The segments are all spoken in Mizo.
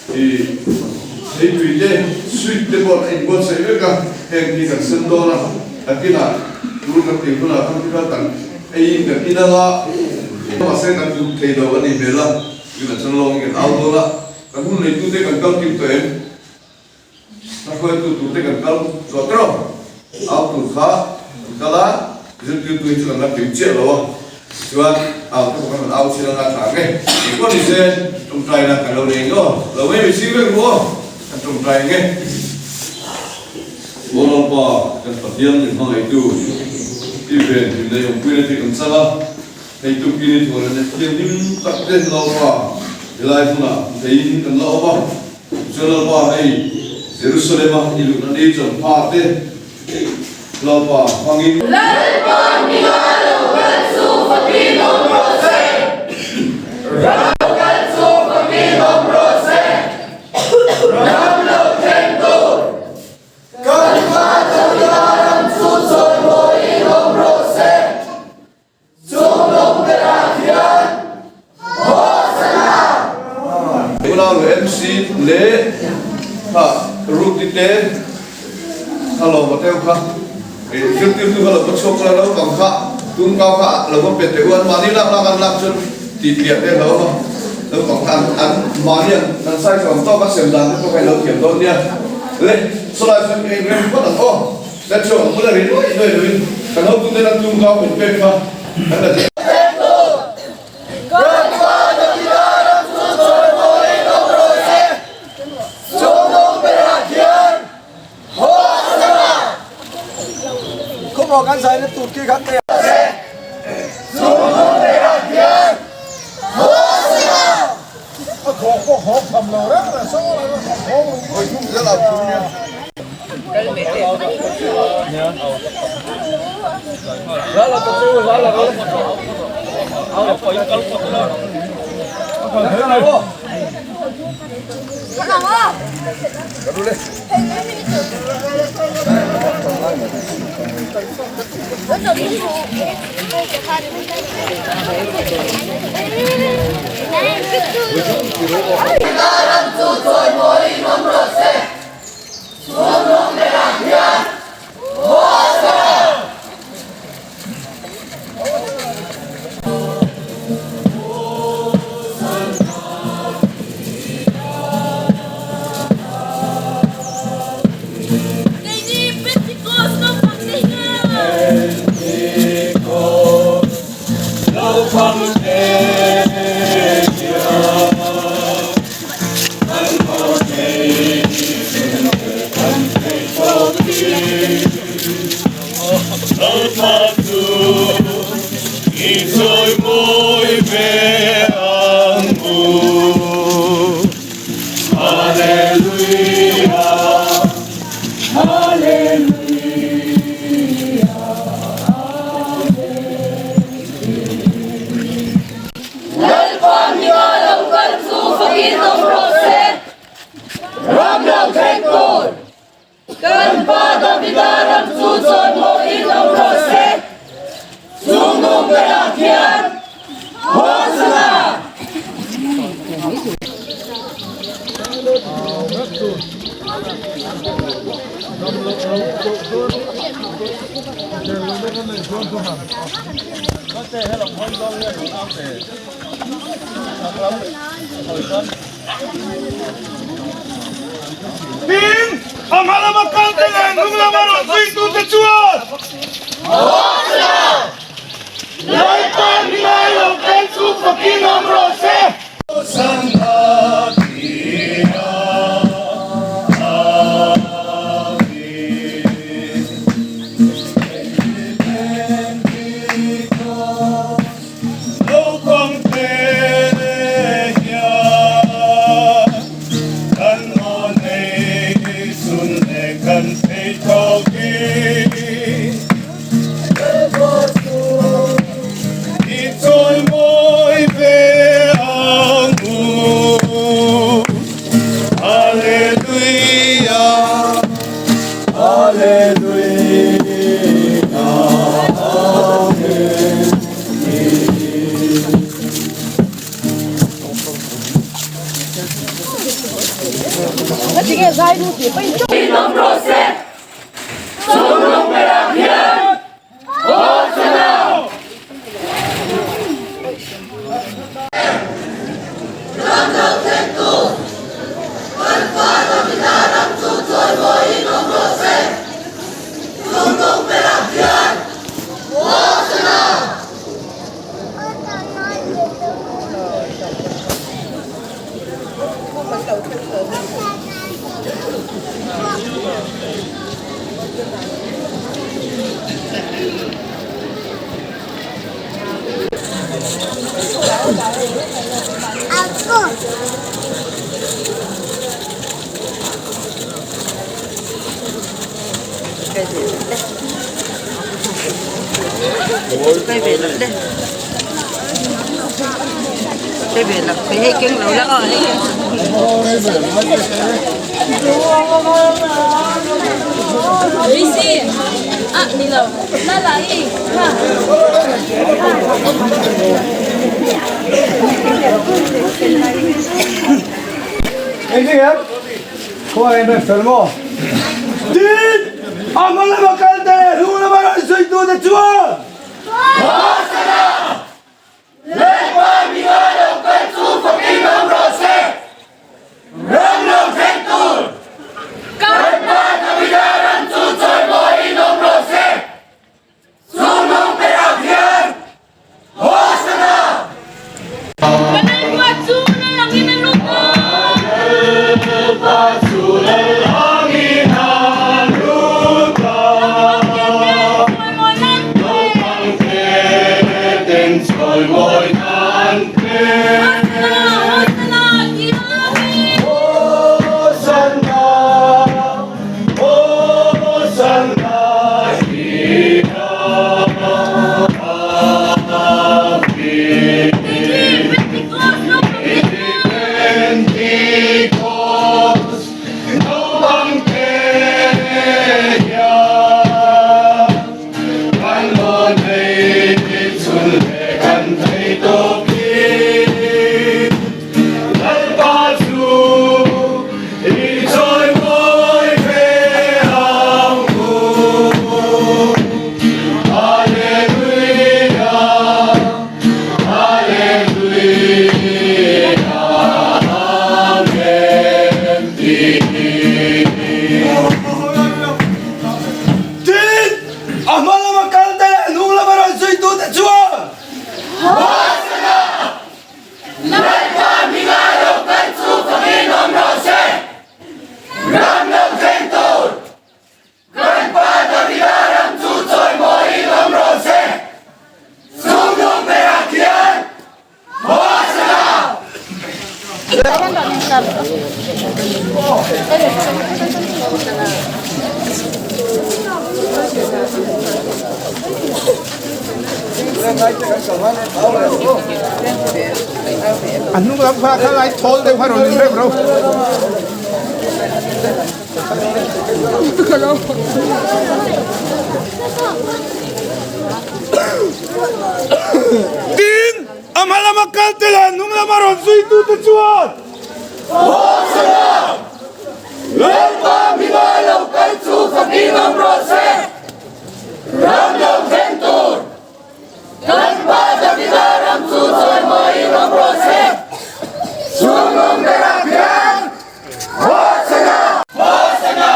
I theitui te, sweet te pawh a inbuatsaih vek a, heng hi kan sem dawn a, nakinah tur kan tih hunah khan khi kha kan eiin kan in anga, mahse kan duh thei lo a nih hmel a, tunah chuan lawngin kan au dawn a, kan hun neitute kan kal kim tawh em? Hla hruaitu turte kan kal zawh tawh a, au tur kha kan kal a, zirtirtu hi chu kan la kim chiah lo a, tichuan au te pawh khan kan au chhin anga tha ang e, engpawh ni se tawngtaina kan lo nei ang aw, lo mai mai ching vek ru aw, kan tawngtai ang e. Aw Lalpa, kan Pathian min hmangaihtu, i ven hlim leh awmpuina te kan chang a, hei tukin i thuahna thianghlim tak te Lalpa, helai hmunah hmuh theihin kan la awm a. Chuan Lalpa hei Jerusalem-a i luhna ni chuan pha te Lalpa hmangin. Lalpa hminga lo kal chu fakin awm rawh se. Ram lo kal chu fakin awm rawh se. Ram lo thleng tur. Kan pa Davida ram chu chawimawiin awm rawh se. Chung lawng berah hian Hosana! Unau leh MC leh kha Ruth-i te kha lo va teu kha zirtirtu kha lo va chhuak kha naupang kha tungkau kha lo va pe teh u an mahni lak lak an lak chuan tih tliah te alo awm a naupang kha an an mahni an an size ang tawk a sem dan te pawh kha in lo thiam dawn nia le sawlai chuan ka inrem phawt ang aw. Kan chhuak ang bula ri nuai nuai loin kan hotute la tum kau min pek kha kan la ti. Lalpa hminga lo kal chu fakin awm rawh se. Ram lo thleng tur. Kan pa Davida ram chu chawimawiin awm rawh se. Chungnung berah khian Hosana! Tin, a hma lama kalte leh hnung lama rawn zuitute chuan Lalpa hminga lo kal chu fakin awm rawh se. Naupangte hian kan aw nei chhun leh kan thei tawk hi I chawimawi ve a. Tin, a hma lama kal te leh hnung lama rawn sawi tu te chuan Lalpa minga lo kal chu fakin awm rawh se, ram lo thleng tur kan Pa Davida ram chu chawimawiin awm rawh se, chungnung berah hian Hosanna! Ka Lalpa chu lal angin a lut a. Lalpa chu lal angin a lut a. Naupang te ten chawimawi nan te. Hosanna, Hosanna, ti amen. Hosanna, Hosanna, ti amen. Pentecost naupang te hian kan aw nei chhun leh kan thei tawp hi. Lalpa chu i chawimawi ve ang u. Hallelujah, Hallelujah, Amen tiin. Tin, a hma lama kal te leh hnung lama rawn zuitute chuan Hosanna! Lalpa hminga lo kal chu fakin awm rawh se! Ram lo thleng tur kan Pa Davida ram chu chawimawiin awm rawh se! Chungnung berah khian Hosanna! A hnung lam kha kha lai thawl deuh kha rawn in reuh reuh. Tin, a hma lama kal te leh hnung lama rawn zuitu te chuan Hosanna! Lalpa hminga lo kal chu fakin awm rawh se! Ram lo thleng tur kan Pa Davida ram chu chawimawiin awm rawh se! Chungnung berah khian Hosanna! Hosanna!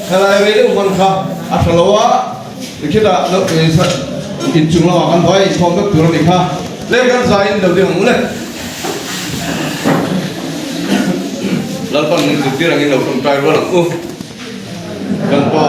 Helai rei deuh hman kha a tha lo a, khitah inchung lamah kan vai inkhawm vek tur a ni kha. Le kan zaiin lo ding ang u le. Lalpan min zirtir angin lo tawngtai rual ang u. Kan pa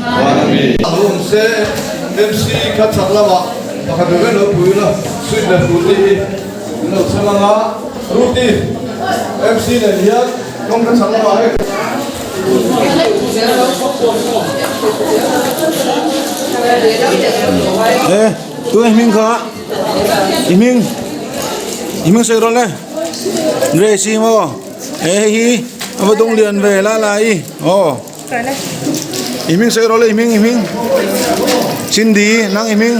van a mi. A lo awm se MC kha chak lamah pakhat ve ve lo pui ula sweet leh Ruti hi an lo chhang anga Ruti MC nen hian kawng kha chak lamah hei. E tunge hming kha i hming i hming sawi rawh le Grace i maw. He hei hi a va dawng lian ve la la i aw i hming sawi rawh le i hming i hming Cindy nang i hming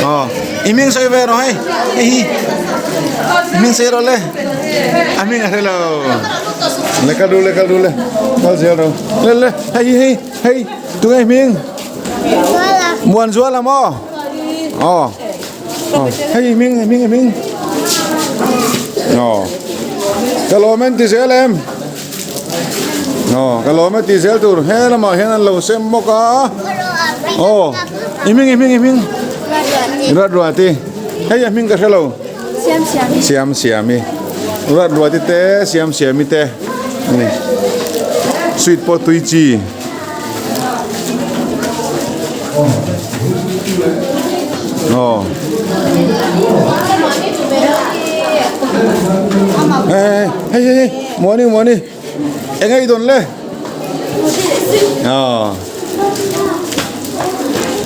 aw i hming sawi ve rawh hei hei hi i hming sawi rawh le a hming a hre lo le kal ru le kal ru le kal zel rawh le le hei hi hei hei tunge i hming Muanzuala maw aw. Hei i hming i hming i hming aw ka lawm en ti zel em aw ka lawm en ti zel tur he lamah hian an lo sem bawk a aw i hming i hming i hming Ruatruati hei a hming ka hre lo Siam Siami Ruatruati te Siam Siami te ani sweet pawh tui chi. Aw. Hei hei hei hei muani muani eng ei dawn le aw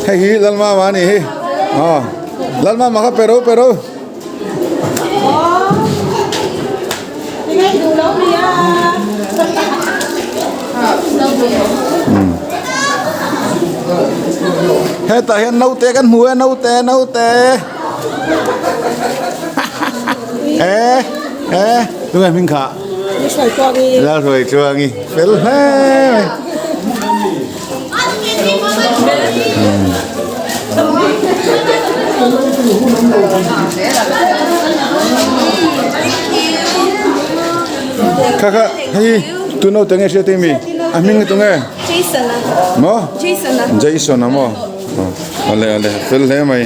hei hi lalmama a ni hi aw lalmama kha pe ro pe ro. Hetah hian naute kan hmu e naute naute e e tunge hming kha Lalhruaichuangi fel hle mai. Kha kha hei tu naute nge hriat emi a hming hi tunge Jason a maw Jason a Jason a maw ale ale fel hle mai.